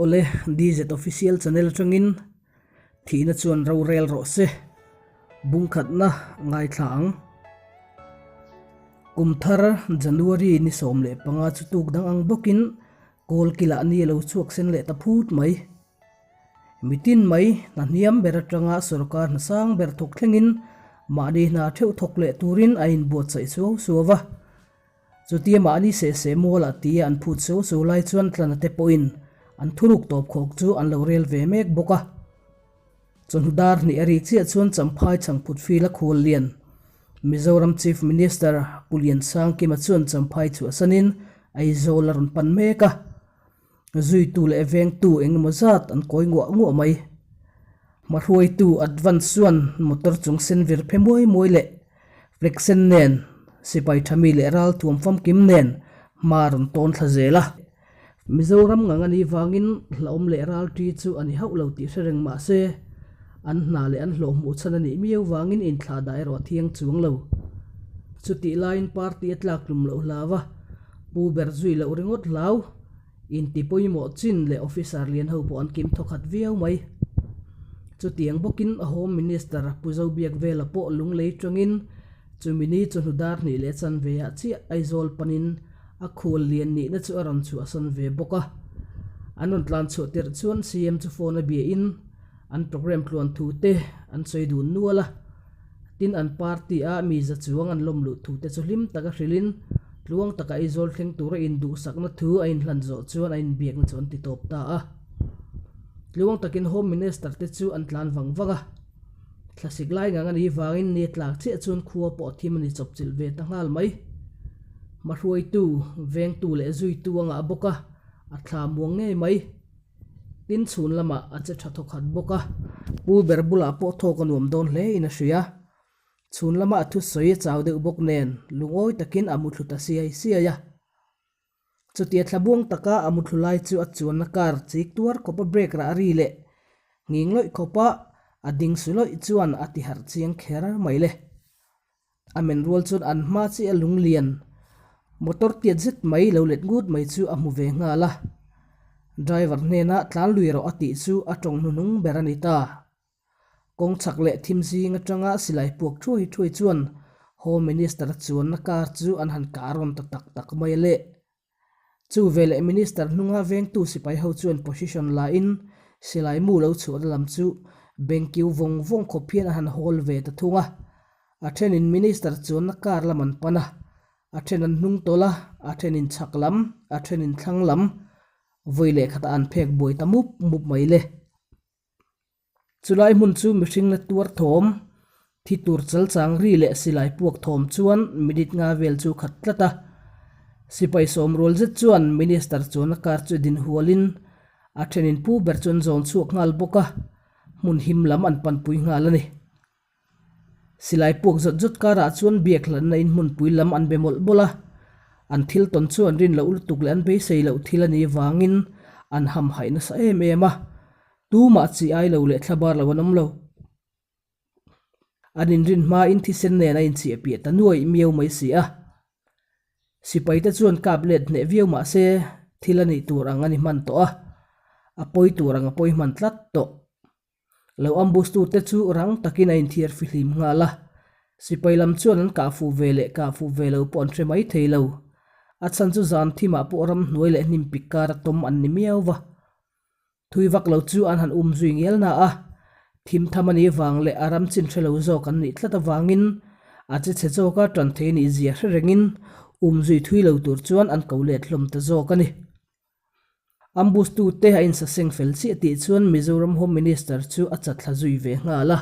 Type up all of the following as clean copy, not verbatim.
Awle, DZ Official Channel atangin thihna chuan rorel rawh se. Bungkhatna ngaithla ang. Kum thar January ni 15 chu tuk dang ang bawkin kawl kilah ni a lo chhuak sen leh ta phut mai. Mitin mai hna hniam ber atanga sorkar hna sang ber thawk thlengin mahni hna theuh thawk leh turin a inbuatsaih suau suau va. Chutia mahni seh seh mualah tia an phut suau suau lai chuan tlana te pawhin an thuruk tawp khawk chu an lo rel ve mek bawk a. Chawhnu dar hnih a ri chiah chuan Champhai chhangphut fil a khual lian. Mizoram Chief Minister Pu Liansangkima chuan Champhai chhuahsanin Aizawl a rawn pan mek a. Zuitu leh vengtu eng emaw zat an kawi nguah nguah mai. Hmahruaitu Advance chuan motor chung sen vir phe muai muai leh flag sen nen, sipai tha mi leh ral thuam famkim nen hma a rawn tawn thla zel a. Mizoram ngang a nih vangin hlauhawm leh ral ṭi chu a ni hauh lo tih hre reng mah se, an hna leh an hlawh hmuh chhan a nih miau vangin inthlah dah erawh a thiang chuang lo. Chutih laiin party a tlak tlum loh hlau a, Pu ber zui loh ringawt hlau, inti pawimawh chin leh officer lian ho pawh an kim thawkhat viau mai. Chutiang bawkin a Home Minister Pu Zobiakvela pawh lunglei tangin chumi ni chawhnu dar hnih leh chanve ah chiah Aizawl panin a khual lian nihna chu a rawn chhuahsan ve bawk a. An rawn tlan chhuah tirh chuan CM chu phone a biahin an programme tluan thu te an sawi dun nual a. Tin, an party a mi za chuang an lawm luh thu te chu hlim taka hrilhin tluang taka Aizawl thleng tura induhsakna thu a inhlan zawh chuan a inbiakna chu an ti tawp ta a. Tluang takin Home Minister te chu an tlan vang vang a. Thlasik lai ngang a nih vangin ni tlak chiah chuan khua pawh a thim a ni chawpchilh ve ta nghal mai. Hmahruaitu, vengtu leh zuitu a ngah bawk a, a thla muang ngei mai. Tin chhun lamah a che tha thawkhat bawk a, pu ber bulah pawh thawk a nuam dawn hle in a hria. Chhun lama a thusawi a chau deuh bawk nen lungawi takin a muthlu ta siai siai a. Chutia thlabuang taka a muthlu lai chu a chuanna car chik tuar khawpa brake rah ri leh nghing lawih khawpa a ding su lawih chuan a ti harh chiang kher mai le. A men rual chuan an hma chiah a lunglian motor tiat zet mai lo let ngut mai chu a hmu ve nghal a. Driver hnenah tlan lui rawh a tih chu a tawng hnuhnung ber a ni ta. Kawng chhak leh thim zing atanga silai puak thuai thuai chuan Home Minister chuanna car chu an han kah rawn ta tak tak mai a le. Chu veleh Minister hnunga vengtu sipai ho chuan position la in silai mu lo chhuahna lam chu bengkiu vawng vawng khawp hian a han hawl ve ta thung a. A thenin Minister chuanna car lam an pan a, a then an hnung tawlh a, a thenin chhak lam, a thenin thlang lam vawi leh khatah an phek buai ta mup mup mai le. Chulai hmun chu mihring la tuar thawm, thi tur chal chang ri leh silai puak thawm chuan minute nga vel chu khat tlat a. Sipai sawm rual zet chuan Minister chuan a car chu din hualin a thenin pu ber chu an zawn chhuak nghal bawk a, hmun him lam an panpui nghal a ni. Silai puak zawt zawt karah chuan biak hlanna in hmunpui lam an be mawlh mawlh a, an thil tawn chu an rin loh lutuk leh an beisei loh thil a nih vangin an hamhaih nasa em em a, tumah chi ai lo leh thlabar lo an awm lo. An inrin hmain thisen nen a inchiah piah ta nuaih miau mai si a. Sipaite chuan kap let hneh viau mah se thil a nih tur ang a ni hman tawh a, a pawi tur ang a pawi hman tlat tawh. Lo ambush tute chu rang takin a inthiar fihlim nghal a, sipai lam chuan an kah fuh ve leh kah fuh ve lo pawh an hre mai thei lo. A chhan chu zan thimah pawh ramhnuai leh hnim pik kara tawm an ni miau va. Thui vak lo chu an han um zui ngial na a, thim tham a nih vang leh a ram chin hre lo zawk an nih tlat avangin a che chhe zawka tan thei nih zia hre rengin um zui thui lo tur chuan an ko let hlawm ta zawk a ni. Ambush tute a insaseng fel chiah tih chuan Mizoram Home Minister chu a chatthla zui ve nghal a.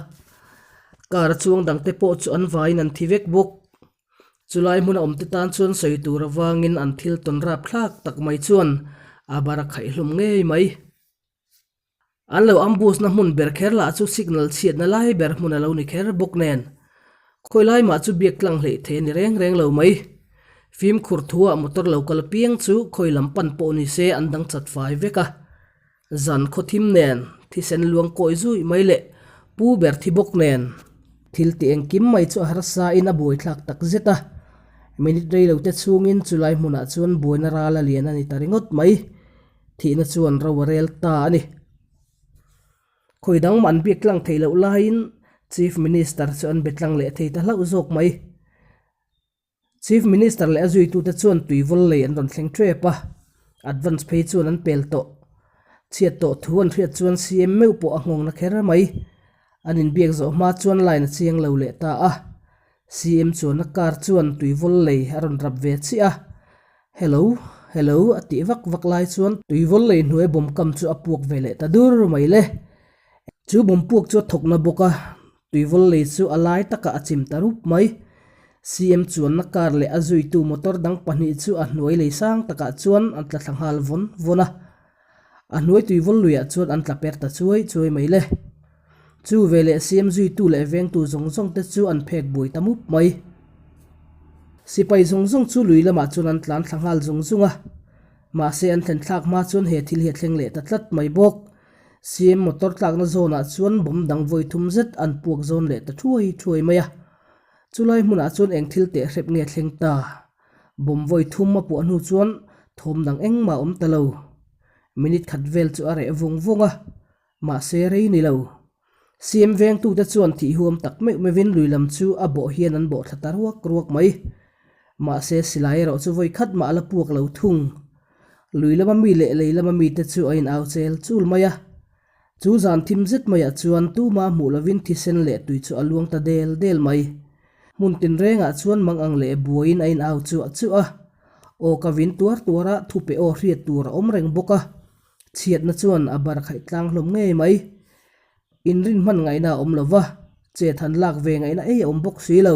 Car a chuang dangte pawh chu an vaiin an thi vek bawk. Chulai hmuna awmte tan chuan sawi tur avangin an thil tawn rapthlak tak mai chuan a bar a khaihlum ngei mai. An lo ambush na hmun ber kher lah chu signal chhiatna lai ber hmun a lo ni kher bawk nen. Khawi lai mah chu biak tlang hleih thei a ni reng reng lo mai. Fimkhur thuah motor lo kal apiang chu khawi lam pan pawh ni se an dang chat fai vek a. Zan khaw thim nen, thisen luang kawi zui mai leh pu ber thi bawk nen. Thil ti engkim mai chu a harsa in a buaithlak tak zet a. Minute rei lo te chhungin chulai hmunah chuan buaina ral a lian a ni ta ringawt mai. Thihna chuan ro a rel ta a ni. Khawi dang mah an biak tlang theih loh laiin Chief Minister chu an be tlang leh thei ta hlauh zawk mai. Chief Minister leh a zuitute chuan tuivawl lei an rawn thleng tep a, advance phei chuan an pel tawh. Chhiat tawh thu an hriat chuan CM meuh pawh a nghawng na kher mai. An inbiak zawh hma chuan line a chiang lo leh ta a. CM chuanna car chuan tuivawl lei a rawn rap ve chiah a. Hello, hello a tih vak vak lai chuan tuivawl lei hnuai bawm kam chu a puak ve leh ta dur mai le. Chu bawm puak chu a thawk na bawk a, Tuivawl lei chu a lai takah a chim ta rup mai. CM chuanna car leh a zuitu motor dang pahnih chu a hnuai lei sang takah chuan an tla thla nghal vawn vawn a. A hnuai tuivawl luiah chuan an tla per ta chuai chuai mai le. Chu veleh CM zuitu leh vengtu zawng zawng te chu an phek buai ta mup mai. Sipai zawng zawng chu lui lamah chuan an tlan thla nghal zung zung a. Mahse an thlen thlak hma chuan he thil hi a thleng leh ta tlat mai bawk. CM motor tlakna zawnah chuan bomb dang vawi thum zet an puak zawn leh ta thuai thuai mai a. Chulai hmunah chuan eng thil teh hrep nge thleng ta? Bomb vawi thum a puah hnu chuan thawm dang engmah a awm ta lo. Minute khat vel chu a reh vung vung a, mahse rei ni lo. CM vengtute chuan thih huam tak meuh meuhin lui lam chu a bawh hian an bawh thla ta ruak ruak mai. Mahse silai erawh chu vawi khat mah a la puak lo thung. Lui lama mi leh lei lama mite chu a inau chel chul mai a. Chu zan thim zet maiah chuan tuma hmuh lovin thisen leh tui chu a luang ta del del mai. Hmun tinrengah chuan mang ang leh buaiin a inau chuah chuah a. Aw ka vin tuar tuar a, thupe aw hriat tur a awm reng bawk a. Chhiatna chuan a bar khaih tlang hlawm ngei mai. Inrin hman ngaihna a awm lo va, chet han lak ve ngaihna ei a awm bawk si lo.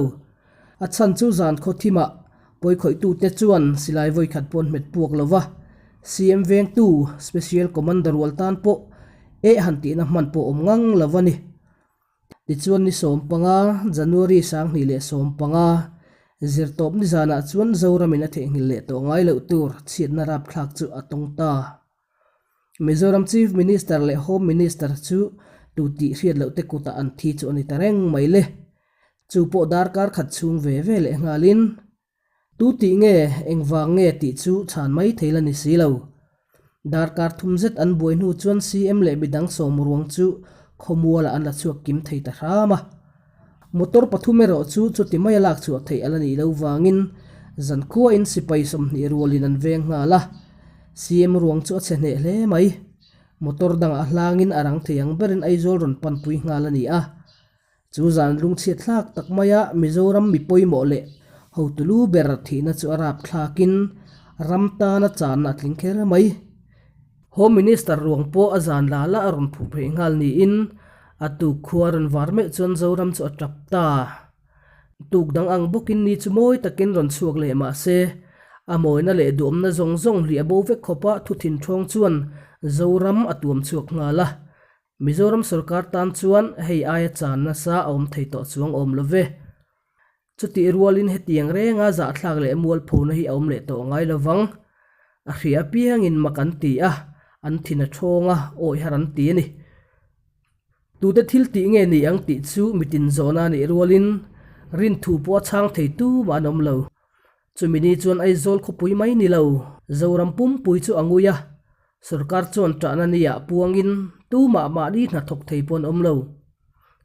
A chhan chu zan khaw thimah pawikhawih-tute chuan silai vawikhat pawh an hmet puak lo va, CM vengtu Special Commander rual tan pawh eh han tihna hman pawh awm ngang lo a ni. Tichuan ni 15, January 2015, zirtawp nizanah chuan Zoramin a theihnghilh leh tawh ngai loh tur chhiatna rapthlak chu a tawng ta. Mizoram Chief Minister leh Home Minister chu tu tih hriat loh te kutah an thi chu a ni ta reng mai le. Chu pawh darkar khat chhung ve ve leh nghalin tu tih nge engvang nge tih chu chhan mai thei la ni si lo. Darkar thum zet an buai hnu chuan CM leh midang sawm ruang chu khawmualah an la chhuak kim thei ta hram a. Motor pathum erawh chu chuti maia lak chhuah theih a la nih loh vangin zankhuain sipai 20 rualin an veng nghal a, CM ruang chu a chhe hneh hle mai. Motor dangah hlangin a rang thei ang berin Aizawl rawn panpui nghal a ni a. Chu zan lungchhiat thlak tak maia Mizoram mi pawimawh leh hotu lu ber thihna chu a rap thlakin ram tana channa a tling kher mai. Home Minister ruang pawh a zan la la a rawn phuh phei nghal niin a tuk khua rawn var meuh chuan Zoram chu a tap ta. Tuk dang ang bawkin ni chu mawi takin rawn chhuak leh mah se, a mawina leh duhawmna zawng zawng hliah bo vek khawpa thu thin ṭhawng chuan Zoram a tuam chhuak nghal a. Mizoram sorkar tan chuan hei aia chan nasa a awm thei tawh chuang awm lo ve. Chutih rualin hetiang renga zahthlak leh mualphona hi a awm leh tawh ngai lo vang. A hria apiangin mak an ti a, an thin a thawng a, awi har an ti a ni. Tute thil tih nge ni ang tih chu mitin zawhna a nih rualin rinthu pawh a chhang thei tumah an awm lo. Chumi ni chuan Aizawl khawpui mai ni lo, Zoram pumpui chu a ngui a, sorkar chuan ṭahna niah puangin tumah mahni hna thawk thei pawh an awm lo.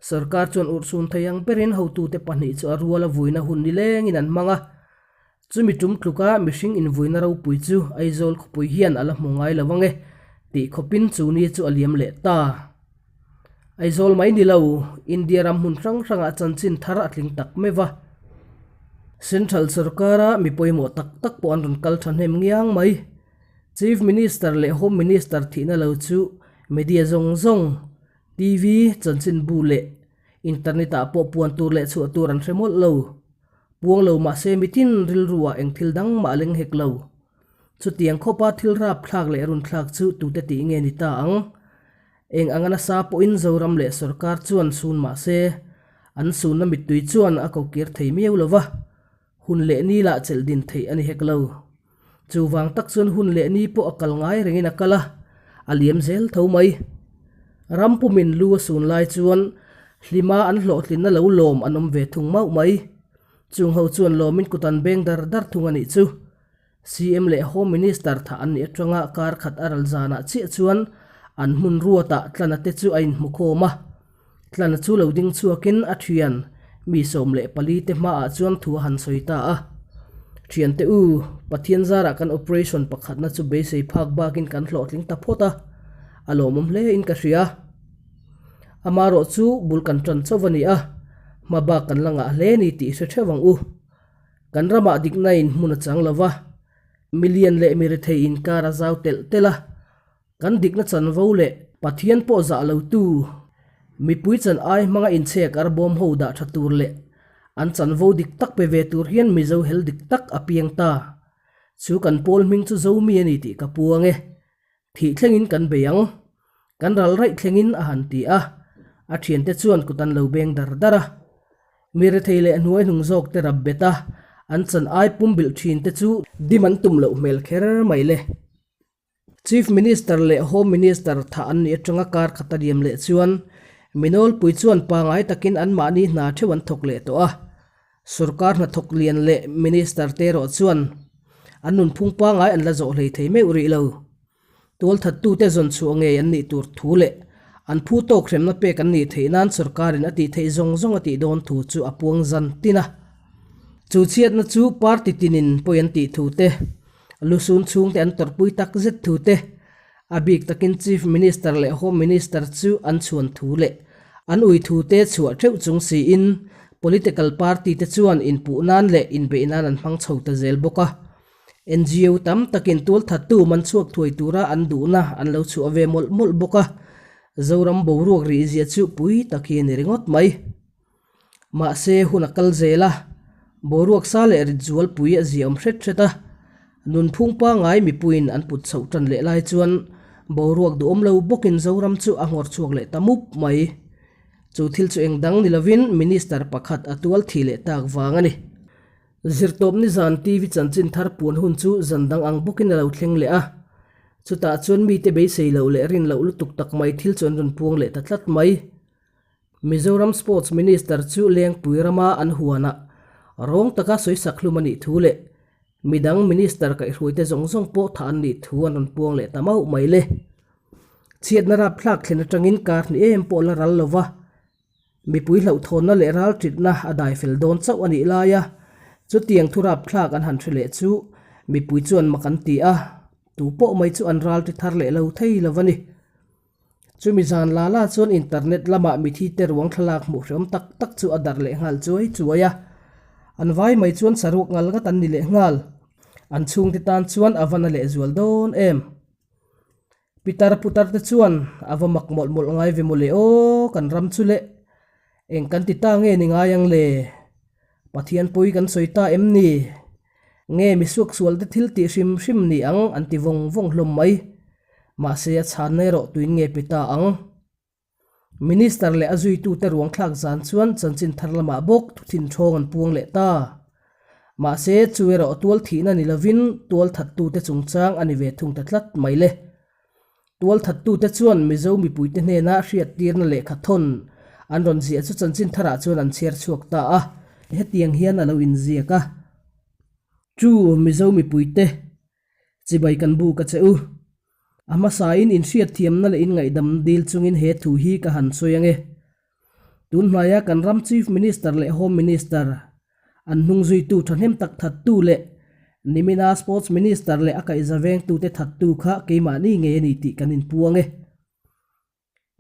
Sorkar chuan urhsun thei ang berin hotute pahnih chu a ruala vuina hun nilengin an hmang a, chumi tum tluka mihring invuina ropui chu Aizawl khawpui hian a la hmu ngai lo ange tih khawpin chu ni chu a liam leh ta. Aizawl mai ni lo, India ram hmun hrang hrangah chanchin thar a tling tak meuh va. Central sorkara mi pawimawh tak tak pawh an rawn kal thahnem ngiang mai. Chief Minister leh Home Minister thihna lo chu media zawng zawng, TV, chanchinbu leh internet ah pawh puan tur leh chhuah tur an hre mawlh lo. Puang lo mahse mitin rilru ah eng thil dang mah a leng hek lo. Chutiang khawpa thil rapthlak leh runthlak chu tute tih nge ni ta ang? Eng anga nasa pawhin Zoram leh sorkar chuan sun mah se, an sunna mittui chuan a kokir thei miau lo va, hun leh ni lah chelh din theih a ni hek lo. Chuvang tak chuan hun leh ni pawh a kal ngai rengin a kal a, a liam zel tho mai. Ram pumin lu a sun lai chuan hlima an hlawhtlinna lo lawm an awm ve thung mauh mai. Chung ho chuan lawmin kut an beng dar dar thung a nih chu. CM leh Home Minister thah an nih atanga kar khat a ral zanah chiah chuan an hmun ruatah Tlana te chu a inhmukhawm a. Tlana chu lo ding chhuakin a thian mi 14 te hmaah chuan thu a han sawi ta a. Thiante u, Pathian zarah kan operation pakhatna chu beisei phak bakin kan hlawhtling ta phawt a, a lawmawm hle in ka hria. Amaherawh chu bul kan tan chauh a ni a, hma bak kan la ngah hle ni tih hre theuh ang u. Kan ramah dikna in hmun a chang lo va, milian leh mirethei inkar a zau telh telh a, kan dikna chanvo leh Pathian pawh zah lotu, mipui chan ai hmanga inchhek arbawm ho dah tha tur leh an chanvo dik tak pe ve tur hian Mizo hel dik tak a piang ta. Chu kan pawl hming chu Zomi a ni tih ka puang e. Thih thlengin kan bei ang. Kan ral raih thlengin a han ti a, a thiante chuan kut an lo beng dar dar a. Mi rethei leh hnuai hnung zawk te rap bet a, an chan ai pum bilh thin te chu dim an tum loh hmel kher mai le. Chief Minister leh Home Minister thah an nih atanga kar khat a liam leh chuan mi nawlpui chuan pangai takin anmahni hna theuh an thawk leh tawh a. Sorkar hnathawk lian leh Minister te erawh chuan an nunphung pangai an la zawh hlei thei meuh rih lo. Tualthattute zawn chhuah ngei an nih tur thu leh an phu tawk hremna pek an nih theih nan sorkarin a tih theih zawng zawng a tih dawn thu chu a puang zan tin a. Chu chhiatna chu party tinin pawi an tih thu te, lusun chhungte an tawrhpui tak zet thu te, A bik takin Chief Minister leh Home Minister chu an chhuan thu leh an ui thu te chhuah theuh chung siin political party te chuan inpuh nan leh inbeih nan an hmang chho ta zel bawk a. NGO tam takin tualthattu man chhuak thuai tura an duhna an lo chhuah ve mawlh mawlh bawk a. Zoram boruak rihzia chu pui tak hi a ni ringawt mai. Mahse, hun a kal zel a, boruak sa leh rit zualpui a ziaawm hret hret a, nunphung pangngai mipuiin an put chhoh tan leh lai chuan boruak duhawm lo bawkin Zoram chu a nghawr chhuak leh ta mup mai. Chu thil chu eng dang ni lovin Minister pakhat a tual thi leh tak vang a ni. Zirtawp nizan TV chanchin thar puan hun chu zan dang ang bawkin a lo thleng leh a, chutah chuan mite beisei loh leh rin loh lutuk tak mai thil chu an rawn puang leh ta tlat mai. Mizoram Sports Minister chu Lengpui rama an huanah rawng taka sawisak hlum a nih thu leh midang Minister kaihhruaite zawng zawng pawh thah an nih thu an rawn puang leh ta mauh mai le. Chhiatna rapthlak thlen atangin kar hnih em pawh la ral lova, mipui hlauhthawnna leh ralṭitna a dai fel dawn chauh a nih laia chutiang thu rapthlak an han hre leh chu mipui chuan mak an ti a, tu pawh mai chu an ralṭi thar leh lo thei lo a ni. Chumi zan la la chuan internet lamah mithi te ruang thlalak hmuh hreawm tak tak chu a darh leh nghal chuai chuai a. An vai mai chuan saruak ngal ngat an ni leh nghal. An chhungte tan chuan a va na leh zual dawn em. Pitar putar te chuan a va mak mawlh mawlh ngai ve mawle aw kan ram chu le. Eng kan ti ta nge ni ngai ang le? Pathian pawi kan sawi ta em ni? Nge mi suaksual te thil tih hrim hrim ni ang an ti vawng vawng hlawm mai. Mahse a chhanna erawh tuin nge pe ta ang? Minister leh a zuitute ruang thlak zan chuan chanchin thar lamah bawk thuthin thawng an puang leh ta. Mahse chu erawh tual thihna ni lovin tual thattute chungchang a ni ve thung ta tlat mai le. Tual thattute chuan Mizo mipuite hnena hriattirna lehkha thawn an rawn ziah chu chanchin tharah chuan an chhiar chhuak ta a. Hetiang hian a lo inziak a, Chu Mizo mipuite, chibai kan buk a che u. A hmasain inhriatthiamna leh inngaihdam dil chungin he thu hi ka han sawi ange. Tun hnaia kan ram Chief Minister leh Home Minister, an hnungzuitu thahnem tak thattu leh nimina Sports Minister leh a kaihza vengtute thattu kha keimahni ngei a ni tih kan inpuang e.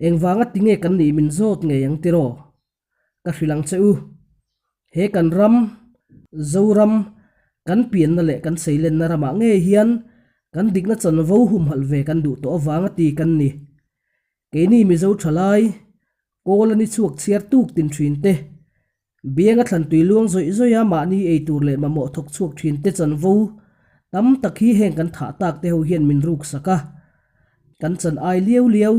Engvanga tinge kan nih min zawt ngei ang tiraw? Ka hrilh ang che u. He kan ram, Zoram, kan pianna leh kan seilenna ramah ngei hian kan dikna chanvo humhalh ve kan duh tawh avanga ti kan ni. Keini Mizo thalai, kawl a ni chhuak chhiar tuk tin thin te, bianga thlan tui luang zawih zawih a mahni ei tur leh mamawh thawk chhuak thin te chanvo tam tak hi heng kan thah tak te ho hian min ruk sak a. Kan chan ai liau liau,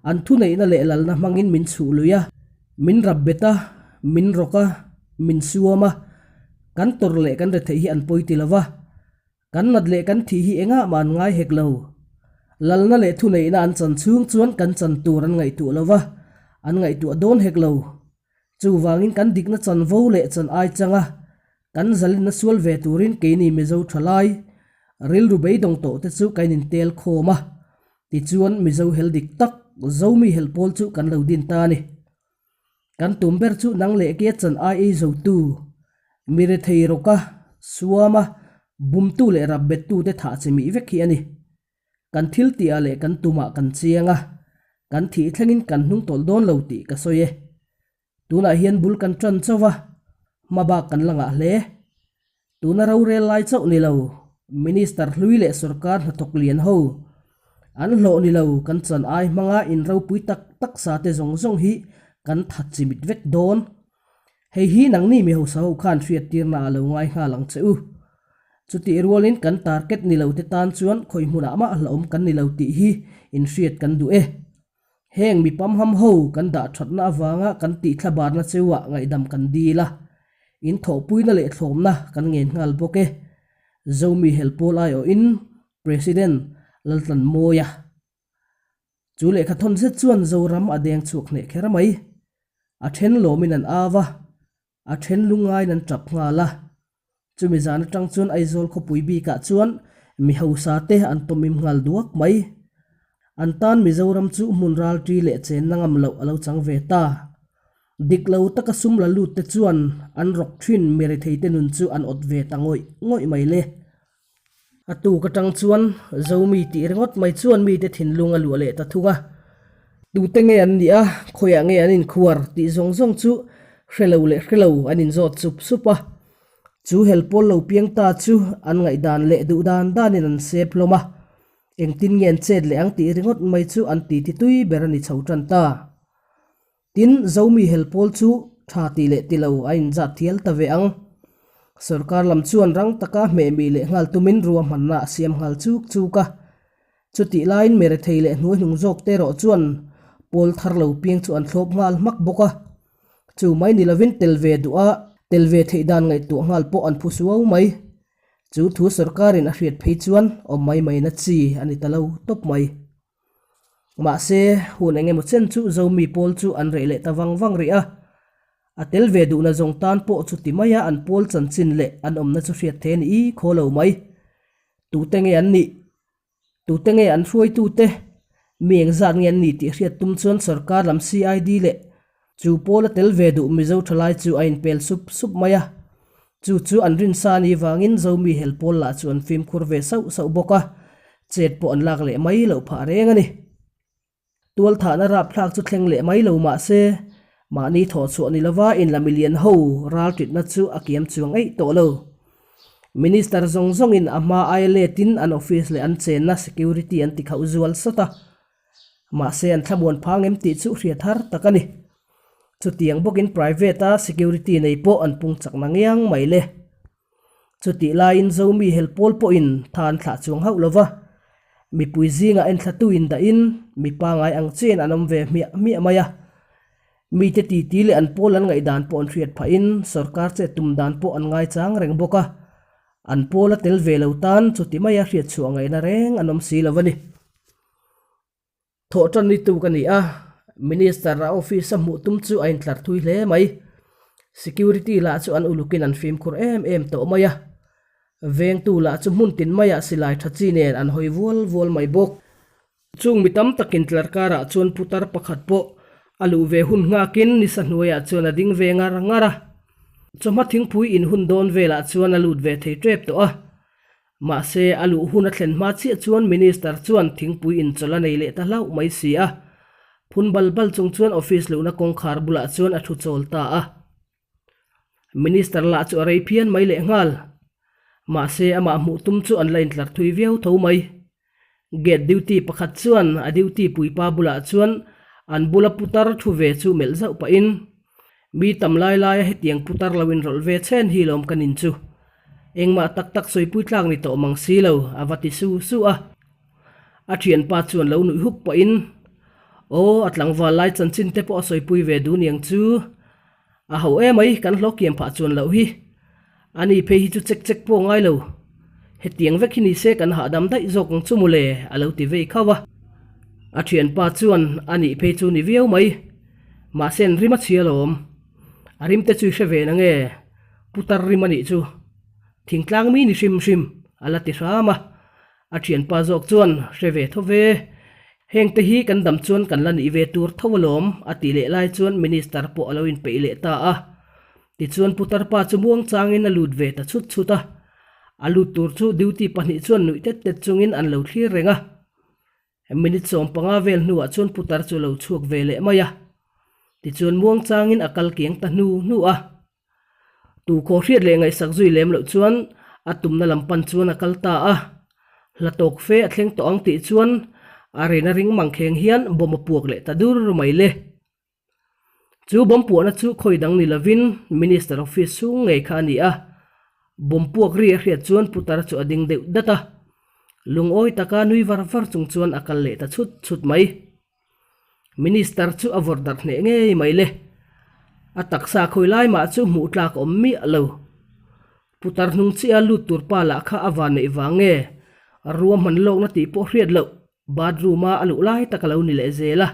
an thuneihna leh lalna hmangin min chhuh lui a, min rap bet a, min rawk a, min suam a, kan tawrh leh kan retheih hi an pawi ti lo va. Kan nat leh kan thih hi engah mah an ngai hek lo. Lalna leh thuneihna an chan chhung chuan kan chan tur an ngaihtuah lo va, an ngaihtuah dawn hek lo. Chuvangin kan dikna chanvo leh chan ai changa kan zalenna sual ve turin keini Mizo thalai, Rilru beidawng tawh te chu kan intel khawm a, tichuan Mizo hel dik tak, Zomi hel pawl chu kan lo din ta a ni. Kan tum ber chu nang leh ke chan ai ei zotu, mi rethei rawka, suama, bumtu leh rap bettu te thah chi mih vek hi a ni. Kan thil tihah leh kan tumah kan chiang a, kan thih thlengin kan hnung tawlh dawn lo tih ka sawi e. Tunah hian bul kan tan chauh a, hma bak kan la ngah hle. Tuna rorel lai chauh ni lo, Minister hlui leh sorkar hnathawk lian ho an hlawh ni lo kan chan ai hmanga in ropui tak tak sa te zawng zawng hi kan that chimit vek dawn. Hei hi nangni mi hausa ho khan hriattirna a lo ngai nghal ang che u. Chutih rualin kan target ni lo te tan chuan khawi hmunah mah hlauhawm kan ni lo tih hi inhriat kan duh e. Heng mi pamham ho kan dah thatna avanga kan tih thlabarna cheuah ngaihdam kan dil a, in thawhpuina leh thlawmna kan ngen nghal bawk e. Zomi Helpawl aiawhin President Laltlanmawia chu lehkha thawn zet chuan Zoram a deng chhuak hneh kher mai. A then lawmin an au a, A then lungaiin an tap nghal a. Chumi zan atang chuan Aizawl khawpui bikah chuan mi hausa te an tawmim nghal duak mai. An tan Mizoram chu hmun ralṭi leh chenna ngam loh a lo chang ve ta. Dik lo taka sum la lut te chuan an rawk thin mi retheite nun chu an awt ve ta ngawih ngawih mai le. A tuk atang chuan Zomi tih ringawt mai chuan mite thinlung a luah leh ta thung a. Tute nge an nih a, khawiah nge an inkhuar tih zawng zawng chu hre lo leh hre lo an inzawt sup sup a. Chu hel pawl lo piang ta chu an ngaihdan leh duh dan danin an sep hlawm a. Engtin nge an chet leh ang tih ringawt mai chu an titi tui ber a ni chho tan ta. Tin, Zomi hel pawl chu tha ti leh ti lo a inzat thial ta ve ang. Sorkar lam chuan rang taka hmehmih leh nghal tumin ruahmanna a siam nghal chuk chuk a. Chutih laiin Merethei leh hnuaihnung zawk te erawh chuan pawl thar lo piang chu an thlawp nghal hmak bawk a. Chu mai ni lovin tel ve duh a, tel ve theih dan ngaihtuah nghal pawh an phu suau mai. Chu thu sorkarin a hriat phei chuan awm mai maina chi a ni ta lo tawp mai. Mahse, hun eng emaw chen chu Zomi pawl chu an reh leh ta vang vang rih a. A tel ve duhna zawng tan pawh chuti maia an pawl chanchin leh an awmna chu hriat thei a ni i khaw lo mai. Tute nge an nih? Tute nge an hruaitute? Mi engzat nge an nih tih hriat tum chuan sorkar lam CID leh Chu pawl a tel ve duh Mizo thalai chu a inpel sup sup mai a. Chu chu an rinsa a nih vangin Zomi hel pawl lah chu an fimkhur ve sauh sauh bawk a, chet pawh an lak leh mai loh phah reng a ni. Tualthahna rapthlak chu thleng leh mai lo mah se, mahni thawhchhuah ni lova inla milian ho ralṭitna chu a kiam chuang eih tawh lo. Minister zawng zawngin a hma aia letin an office leh an chenna security an tikhauh zual sawt a. Mahse an thlamuan phang em tih chu hriat har tak a ni. Chutiang bawkin private a security nei pawh an pung chak na ngiang mai le. Chutih laiin Zomi hel pawl pawhin tha an thlah chuang hauh lova, mipui zingah enthlatu indahin mi pangai ang chiahin an awm ve hmiah hmiah mai a. Mite titi leh an pawl an ngaihdan pawh an hriat phahin sorkar chet tum dan pawh an ngaichang reng bawk a. An pawl a tel ve lo tan chuti maia hriatchhuah ngaihna reng an awm si lo a ni. Thawh tan ni tuk a ni a, Minister a office a hmuh tum chu a intlar thui hle mai. Security lah chu an ulukin an fimkhur em em tawh mai a. Vengtu lah chu hmun tin maiah silai tha chi nen an hawi vual vual mai bawk. Chung mi tam takin tlar karah chuan putar pakhat pawh a luh ve hun nghakin nisa hnuaiah chuan a ding ve ngar ngar a. Chawhma thingpui in hun dawn velah chuan a lut ve thei tep tawh a. Mahse, a luh hun a thlen hma chiah chuan Minister chuan thingpui inchawlh a nei leh ta hlauh mai si a. Phun bal bal chung chuan office luhna kawngkhar bulah chuan a thu chawl ta a. Minister lah chu a rei phian mai leh nghal. Mahse, amah hmuh tum chu an la intlar thui viau tho mai. Gate duty pakhat chuan a duty puipa bulah chuan an bula putar thu ve chu melh zauh pahin, Mi tam lai laia hetiang putar lo inrawlh ve chhen hi lawm ka nin chu. Engmah tak tak sawipui tlak ni tawh mang si lo, a va ti su su a. A thianpa chuan lo nuih huk pahin, Aw, a tlangval lai chanchin te pawh a sawipui ve duh niang chu. A ho emai, kan hlawh kiam phah chuan loh hi. Ani phei hi chu chek chek pawh ngai lo. Hetiang vek hi ni se kan hahdam daih zawk ang chu mawle, a lo ti vei khauh a. A thianpa chuan a nih phei chu ni viau mai. Mahse an rim a chhia alawm. A rim te chu i hre ve na nge? Putar rim a nih chu. Thingtlang mi ni hrim hrim, a la ti hram a. A thianpa zawk chuan, Hre ve tho ve, hengte hi kan dam chuan kan la nih ve tur tho alawm, a tih leh lai chuan Minister pawh a lo inpeih leh ta a. Tichuan putar pa chu muang changin a lut ve ta chhut chhut a. A lut tur chu duty pahnih chuan nuih tet tet chungin an lo thlir reng a. Minute 15 vel hnuah chuan putar chu a lo chhuak ve leh mai a. Tichuan muang changin a kal kiang ta hnu hnu a. Tu khaw hriat leh ngaihsak zui lem loh chuan a tumna lam pan chuan a kal ta a. Hla tawk fe a thleng tawh ang tih chuan a rena ring mang kheng hian bomb a puak leh ta dur mai le. Chu bomb puahna chu khawi dang ni lovin Minister office chhung ngei kha a ni a. Bomb puak ri a hriat chuan putar chu a ding deuh dat a. Lungawi taka nui var var chung chuan a kal leh ta chhut chhut mai. Minister chu a vawrh darh hneh ngei mai le. A taksa khawi lai mah chu hmuh tlak awm miah lo. Putar hnung chiah a lut tur pa lah kha a van neih vang nge? Ruahman lawkna tih pawh hriat loh. Bathroom a a luh lai tak a lo ni leh zel a.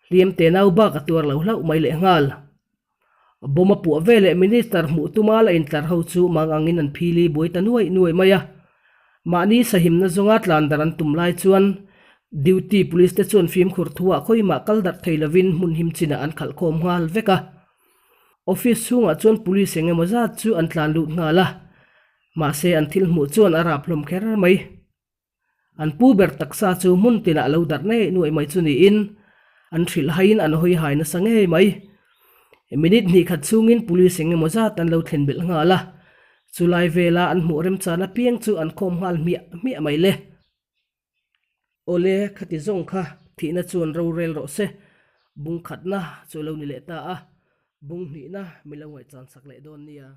Hliam te nau bak a tuar lo hlauh mai leh nghal. Bomb a puah veleh Minister hmuh tuma la intlar ho chu mang angin an phili buai ta nuai nuai mai a. Mahni sahimna zawnga tlan darh an tum lai chuan Duty Police te chuan fimkhur thuah khawimah kal darh thei lovin hmun him chinah an khalh khawm nghal vek a. Office chhungah chuan Police eng emaw zat chu an tlan lut nghal a. Mahse an thil hmuh chuan a rap hlawm kher mai. An pu ber taksa chu hmun tinah lo darh ngei nuaih mai chu niin an hrilh haiin an hawi hai nasa ngei mai. Minute hnih khat chhungin police eng emaw zat an lo thlen belh nghal a, chulai vela an hmuh remchan apiang chu an khawm nghal hmiah hmiah mai le. Awle, khati zawng kha thihna chuan rorel rawh se, bung khatna chu lo ni leh ta a, bung hnihna mi lo ngaihchan sak leh dawn nia.